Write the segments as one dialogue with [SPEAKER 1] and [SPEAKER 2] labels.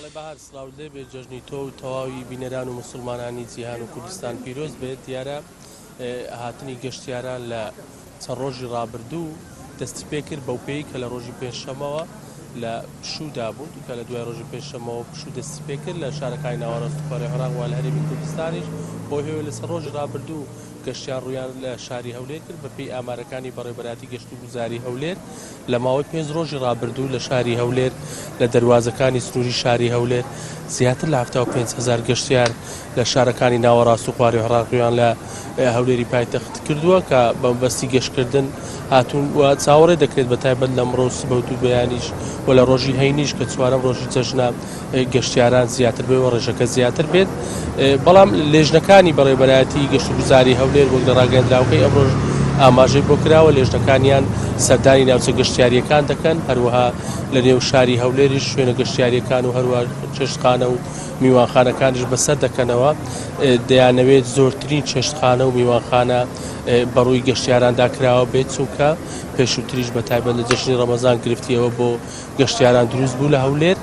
[SPEAKER 1] بەڵێ بەهار سڵاوت لێ بێت جەژنی تۆ و تەواوی بینەران و موسڵمانانی جیهان و کوردستان پیرۆز بێت دیارە هاتنی گەشتیاران لە چەند ڕۆژی ڕابردوو دەستی پێکرد بەوپێی کە لە ڕۆژی پێنجشەمەوە لە پشوودا بوون کە لە دوای ڕۆژی پێنجشەمەوە پشوو دەستی پێکرد لە شارەکانی ناوەڕاست و خواری عێراق و لە هەرێمی کوردستانیش بۆ هێوە لەسەر ڕۆژی ڕابردوو گەشتیار ڕوویان لە شاری هەولێر کرد بەپێی ئامارەکانی بەڕێوەبەرایەتی گەشتوگوزاری هەولێر لە ماوەی پێنج ڕۆژی ڕابردوو لە شاری هەولێر لە دەروازەکانی سنووری شاری هەولێر زیاتر لە 75 هەزار گەشتیار لە شارەکانی ناوەڕاست و خواری عێراق ڕوویان لە هەولێری پایتەخت کردووە کە بە مەبەستی گەشتکردن هاتوون و چاوەڕێ دەکرێت بە تایبەت لەمڕۆ و سبە و دوو بەیانیش و لە ڕۆژی هەینیش کە چوارەم ڕۆژی جەژنە گەشتیاران زیاتر بێ و ڕێژەکە زیاتر بێت بەڵام لێژنەکانی بەڕێوەبەرایەتی گەشتوگوزاری هەولێر وەک لە ڕاگەیەندراوەکەی ئەمڕۆش ئاماژەی بۆ کراوە لێژنەکانیان سەردانی ناوچە گەشتیاریەکان دەکەن هەروەها لە نێو شاری هەولێریش شوێنە گەشتیاریەکان و هەروە چێشتخانە و میوانخانەکانیش بەسەر دەکەنەوە دەیانەوێت زۆرترین چێشتخانە و میوانخانە بەڕووی گەشتیاراندا کراوە بێت چونکە پێشووتریش بە تایبەت لە جەژنی ڕەمەزان گرفتیەوە بۆ گەشتیاران دروست بوو لە هەولێر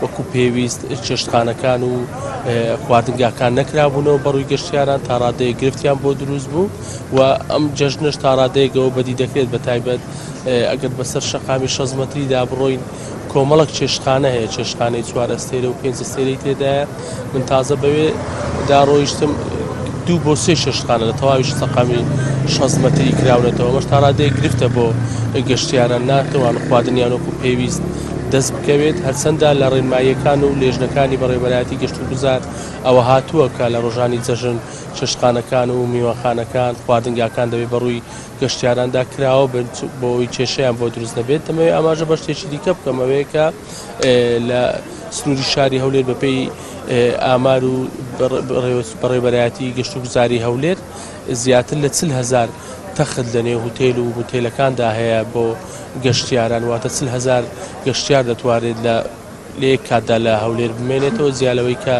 [SPEAKER 1] وەکو پێویست چێشتخانەکان و خواردنگاکان نەکرابوونەوە بەڕووی گەشتیاران تا ڕادەیەک گرفتیان بۆ دروست بوو و ئەم جەژنەش تا ڕادەیەکەوە بەدی دەکرێت بە تایبەت ئەگەر بەسەر شەقامی 6 مەتریدا بڕۆین کۆمەڵک چێشتخانە هەیە چێشتخانەی چوار ئەستێرە و پێنج ئەستێرەی تێدایە من تازە بەوێ دا ڕۆیشتم دوو بۆ سێ چێشتخانە لە تەواوی شەقامی 6 مەتری کراونەتەوە ئەمەش تا ڕادەیەک گرفتە بۆ گەشتیاران ناتوان خواردنیان وەکو پێویست دەست بکەوێت هەرچەندە لە ڕێنماییەکان و لێژنەکانی بەڕێوەبەرایەتی گەشتوگوزار ئەوە هاتووە کە لە ڕۆژانی جەژن چێشتخانەکان و میوانخانەکان خواردنگاکان دەبێت بەڕووی گەشتیاراندا کراوە بن بۆ ئەوەی کێشەیان بۆ دروست نەبێت دەمەوێت ئاماژە بە شتێکی دیکە بکەم ئەوەیە کە لە سنووری شاری هەولێر بەپێی ئامار و بەڕێوەبەرایەتی گەشتوگوزاری هەولێر زیاتر لە 40 هەزار تەخت لە نێو هوتێل و موتێلەکاندا هەیە بۆ گەشتیاران واتە 40 هەزار گەشتیار دەتوانێت لە لە یەک کاتدا لە هەولێر بمێنێتەوە جیا لەوەی کە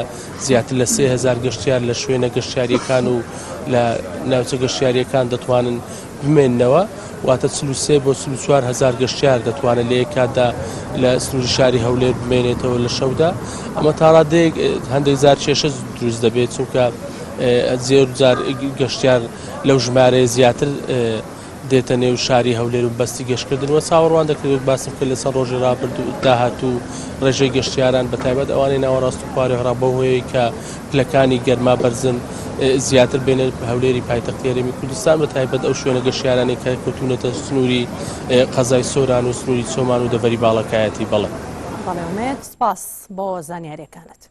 [SPEAKER 1] زیاتر لە 3000 گەشتیار لە شوێنە گەشتیاریەکان و لە ناوچە گەشتیاریەکان دەتوانن بمێننەوە واتە 43 بۆ 44 هەزار گەشتیار دەتوانێت لە یەک کاتدا لە سنووری شاری هەولێر بمێنێتەوە لە شەودا ئەمە تاڕادەیەک هەندێک جار کێشە دروست دەبێت چونکە زۆر جار گەشتیار لەو ژمارەیە زیاتر دێتە نێو شاری هەولێر و بەستی گەشتکردن و چاوەڕوان دەکرێت وەک باسم کرد لەسەر ڕۆژی ڕابردوو داهاتوو ڕێژەی گەشتیاران بە تایبەت ئەوانەی ناوەڕاست و خواری عێراق بەو هۆیەی کە پلەکانی گەرما بەرزن زیاتر بێنە هەولێری پایتەختی هەرێمی کوردستان بە تایبەت ئەو شوێنە گەشتیارانەی کە کەوتوونەتە سنووری قەزای سۆران و سنووری چۆمان و دەڤەری باڵەکایەتی بەڵێ.
[SPEAKER 2] بەڵێ ئومێد سپاس بۆ زانیاریەکانت.